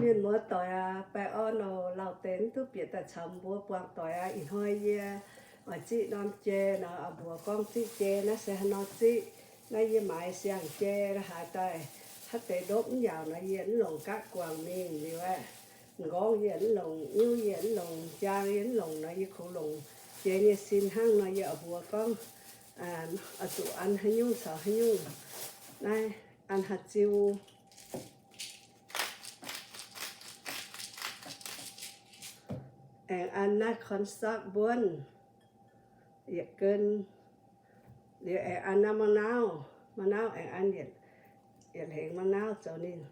Mienh muoz doic aac, baengh orn oc. Lauh deix mv duqv bieqc daaih caux mbuo buangh doic aac. Ih hnoi yie oix ziqv norm jai nor, mbuox gorngv ziqv jai naaiv se haaix nor ziqv. Naaiv yie maaiz siang-jai la'haaix daaih, haaix deix ndopv mv yaauc nor yie mv longc gapv guangc mingh liuz aeqv, m'nqorngv yie mv longc, nyuv yie mv longc, jaang yie mv longc nor yie kungx longc jai nyei sin hnangv nor yie oix mbuox gorngv oix zuqc an haaix nyungc caux haaix nyungc. Naaiv an haaix ziu aengx an naaiv cornstarch mbuonv yietc gen, liuz aengx an naaiv ma'nauv, ma'nauv aengx an yietc, yietc hlengx ma'nauv zoux ninh,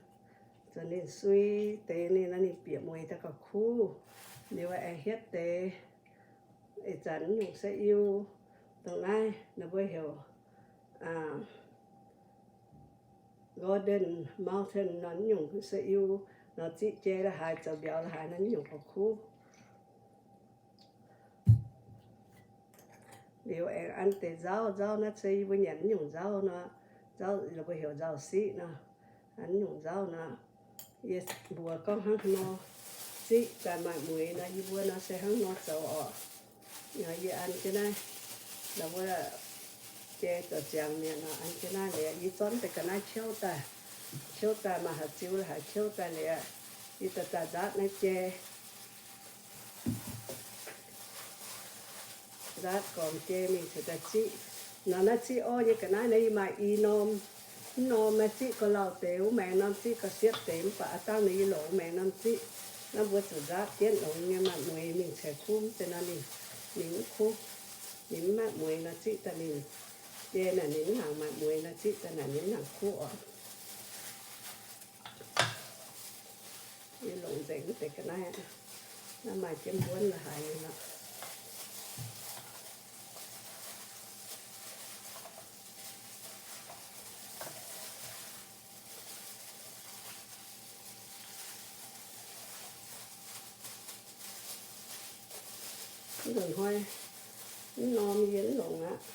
zoux ninh sui deix ninh, ninh bieqc mueiz daaih gauh kuv. Liuz aengx hietv deix ih zanc nyungc se iu, dongh naaiv ninh mbuo heuc Golden Mountain nor nyungc se iu, nor ziqv jai la'haaix zoux mbiauz la'haaix nor nyungc gauh kuv. Liuz aengx an deix nzauv, nzauv naaiv se yie mbuo nyanc nyungc nzauv nor, nzauv ninh mbuo heuc nzauv siqv nor, an nyungc nzauv nor. Yie mbuox gorngv hnangv nor, ziqv daaih maaih mueiz nor, yie mbuo nor se hnangv nor zoux oc. Nor yie an jienv naaiv, la'wuov jai zoux ziangx mi'aqv nor, an jienv naaiv liuz, yie zorqv deix ga'naaiv qiouv daaih, qiouv daaih maaih haaix ziu la'haaix qiouv daaih liuz, yie daaih daaih nzaatv naaiv jai, nzaatv gormx jai mingh cingx daaih ziqv. Nor naaiv ziqv orv nyei ga'naaiv naaiv yie maaih i norm. Mv norm naaiv ziqv gauh lauh deix, wuov maengx norm ziqv gauh siepv deix, mv baac aav dangh naaiv yie longc wuov maengx norm ziqv. Naaiv mbuo zuqc nzaatv jienv longx nyei maaih mueiz mingh ceix kuv deix nor ninh, ninh mv kuv, ninh mv maaih mueiz nor ziqv daaih ninh, jai naaic ninh mv nangc maaih mueiz nor ziqv daaih naaic ninh mv nangc kuv oc. Yie longc nzengc wuov deix ga'naaiv, naaiv maaih jienv mbuonv la'haaix nyungc nor. Mv nzunc hnoi, mv norm yie mv longc aqv.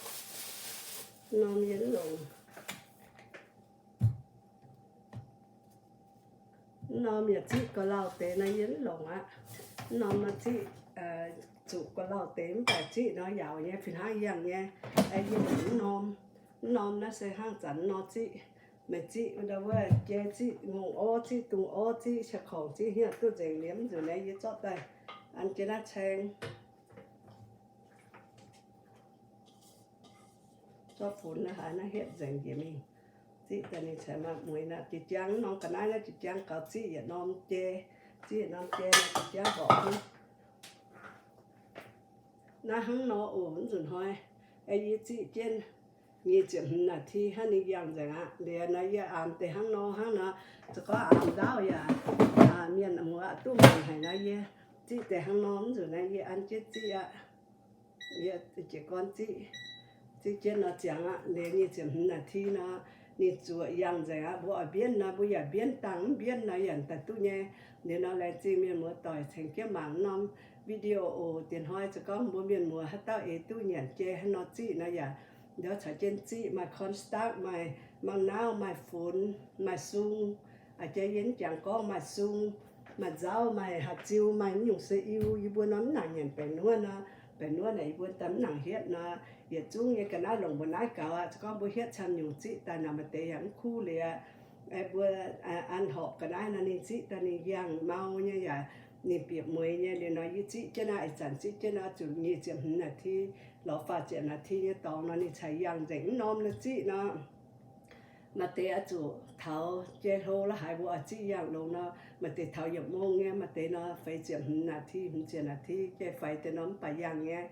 Mv norm yie mv longc. Mv norm yaac ziqv gauh lauh deix nor yie mv longc aqv. Mv norm nor ziqv zuqc gauh lauh deix mv baac ziqv nor yaauc nyei, fih hnangv yangh nyei. Yie longc mv norm. Mv norm naaiv se hnangv zanc mv norm ziqv. Meih ziqv ndau wuov jai ziqv ngongh orv, ziqv dungz orv, ziqv qaqv korngc, ziqv hnyouv duqv nzengc liuz mv nzunc naaiv yie zorqv daaih an jienv naaiv caeng. Zorqv funx naaiv haaix naaiv hietv nzengc njiec mingh. Ziqv daaih ninh cingx maaih mueiz nor. Jiex jangv norm ga'naaiv naaiv jiex jangv gaux ziqv yietc norm jai. Ziqv yietc norm jai nor jiex jangv horpc duqv. Naaiv hnangv nor oc, mv nzunc hnoi yie ziqv jienv nyic ziepc hmz นาที hnangv ninh yangh nzengc aqv. Liuz nor yie aamx deix hnangv nor hnangv nor, za'gengh gorngv aamx ndaauv yaac mienh muoz duqv mangc haic nor yie ziqv deix hnangv nor. Mv nzunc naaiv yie an jienv ziqv aqv. Yie jiez gorn ziqv, ziqv jienv nor ziangx aqv. Liuz nyic ziepc hmz นาที nor, ninh zuoqc yangh nzengc aqv. Mbuo oix mbienv nor mbuo yaac mbienv, dangh mv mbienv nor yaac daaih duqv nyei. Liuz nor laengz zingh mienh muoz doic tengx jienv mangc norm video oc. Diex hnoi za'gengh gorngv mbuo mienh muoz haaix dauh eix duqv nyanc jai hnangv nor ziqv nor yaac nduov caux jienv ziqv. Maaih cornstarch, maaih mangc nauv, maaih funx, maaih sung. A'jang yie mv jangx gorngv maaih sung, maaih nzauv, maaih haaix ziu, maaih nyungc se iu. Yie mbuo nor mv nangc nyanc baengc nuotv nor, baengc nuotv naaic yie mbuo daaih mv nangc hietv nor, yietc zungv nyei ga'naaiv longc mbuo naaiv gaux aqv. Za'gengh mbuo hietv camv nyungc ziqv daaih naaic maaih deix yaac mv kuv liuz, mbuo an horpc ga'naaiv nor ninh ziqv daaih ninh yangh mau nyei yaac ninh bieqc mueiz nyei. Liuz nor yie ziqv jienv naaiv, ih zanc ziqv jienv naaiv zuqc nyic ziepc hmz นาที lorz faah ziepc นาที nyei dorngx nor ninh cingx yangh nzengc. Mv norm nor ziqv nor maaih deix oix zuqc taux jai hlo la'haaix mbuo oix ziqv yangh longx nor, maaih deix taux yietc mong nyei, maaih deix nor feix ziepc hmz นาที, hmz ziepc นาที jai faix deix nor mv baac yangh nyei.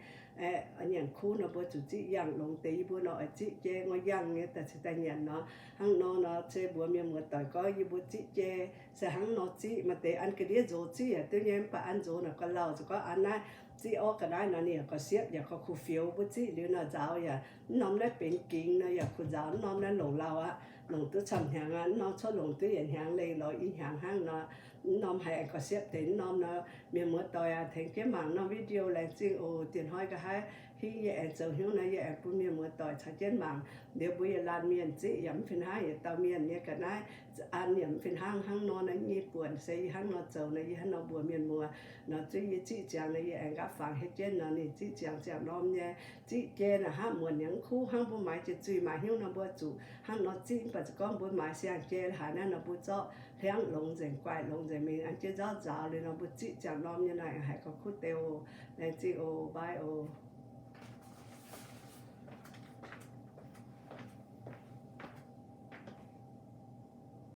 Aeqv, nyanc kuv nor mbuo zuqc ziqv yangh longx deix. Yie mbuo nor oix ziqv jai ngor yangh nyei daaih cingx daaih nyanc nor. Hnangv nor nor se mbuox mienh muoz doic gorngv yie mbuo ziqv jai se hnangv nor ziqv. Maaih deix an ga'ndiev nzox ziqv yaac duqv nyei, mv baac an nzox naaic gauh lauh. Za'gengh an naaiv ziqv orv ga'naaiv nor ninh yaac gauh siepv yaac gauh kuh fioux. Mbuo ziqv liuz naaic nzaaux yaac mv norm naaiv benx gingx nor yaac kuh nzaaux, mv norm naaiv longc lauh aqv. Longc duqv camv hnyangx aqv. Mv norm cuotv longc duqv yietc hnyangx lengh lorz i hnyangx hnangv nor. Mv norm haiz gauh siepv deix mv norm nor. Mienh muoz doic aac, tengx jienv mangc norm video laengz zingh oc. Diex hnoi nqa'haav Yie aengx zoux hnyouv nor, yie aengx bun mienh muoz doic caux jienv mangc. Liuz mbuo yietc laanh mienh ziqv yaac mv fih hnangv, yietc dauh mienh nyei ga'naaiv an yaac mv fih hnangv. Hnangv nor naaiv nyei buonc se yie hnangv nor zoux nor, yie hnangv nor mbuox mienh muoz nor, zuov yie ziqv ziangx nor, yie aengx nqaapv fangx hietv jienv nor, ninh ziqv ziangx ziangx norm nyei. Ziqv jai naaic hnangv muonc nyei, mv kuv hnangv mbuo maaiz jiex zuiz, maaih hnyouv nor mbuo zuqc hnangv nor ziqv. Mv baac se gorngv mbuo maaiz siang-jai haaix naaiv nor, mbuo zorqv hliangv longx nzengc, guaix longx nzengc mingh an jienv nzauv nzaaux liuz nor, mbuo ziqv ziangx norm nyei naaic haiz gorngv kuv deix oc. Laengz zingh oc, bye oc.